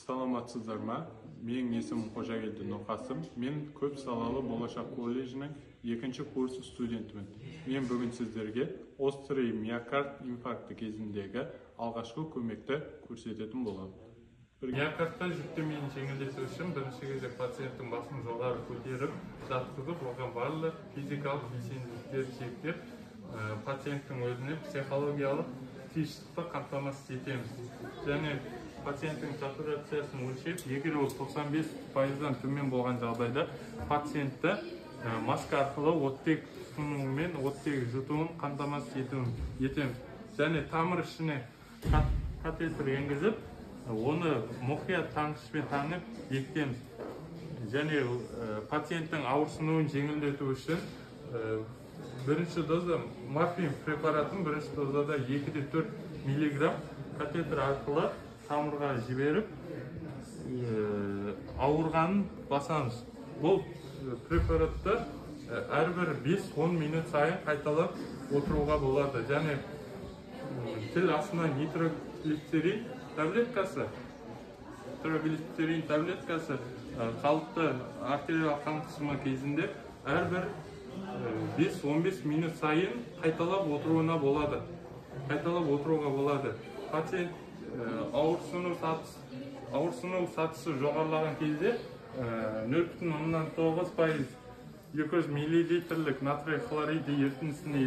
Саламатсыздар ма? Менің есімім Қожагелді Нұрқасым. Мен көп салалы Болашақ колледжінің екінші курс студентімін. Мен бүгін сіздерге острый миокард инфаркті кезіндегі алғашқы көмекті көрсететін боламын. Миокардта жүктемені жеңілдету үшін бірінші кезек пациенттің басын жоғары көтеріп, жатқызып, оған барлық физикалық белсенділіктерді шектеп, пациенттің өзіне психологиялық тыныштықты қамтамасыз етеміз. Және пациенттің сатурациясын өлшеп, егер ол 95%-дан төмен болған жағдайда пациентті маска арқылы оттек тұтынуымен оттек жұтуын қамтамасыз етеміз. Және тамыр ішіне катетер енгізіп, оны мұқият таңғышпен таңып бекітеміз. Және пациенттің ауырсынуын жеңілдету үшін бірінші доза морфин препаратын бірінші дозада 2,4 миллиграмм катетер арқылы тамырға жіберіп, ауырғанын басамыз. Бұл препаратты әрбір 5-10 минут сайын қайталап отыруға болады. Және тіл астына нитроглицерин таблеткасы, қалыпты артериялық қан қысымы кезінде әрбір 5-15 минут сайын қайталап отыруына болады. Қайталап отыруға болады. Пациент ауырсыну сатысы жоғарылаған кезде 0,9% 200 миллилитрлік натрий хлориді ерітіндісіне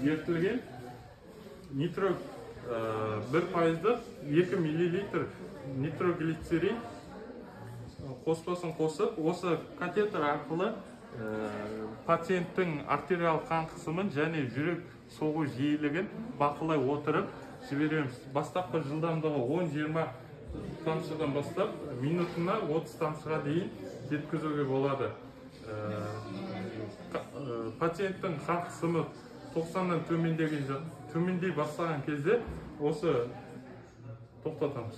ерітілген нитро 1%-лық 2 миллилитр нитроглицерин қоспасын қосып, осы катетер арқылы пациенттің артериялық қан қысымын және жүрек соғу жиілігін бақылай отырып жібереміз. Бастапқы жылдамдығы 10-20 тамшыдан бастап минутына 30 тамшыға дейін жеткізуге болады. Пациенттің қан қысымы 90-нан төмендей бастаған кезде осы тоқтатамыз.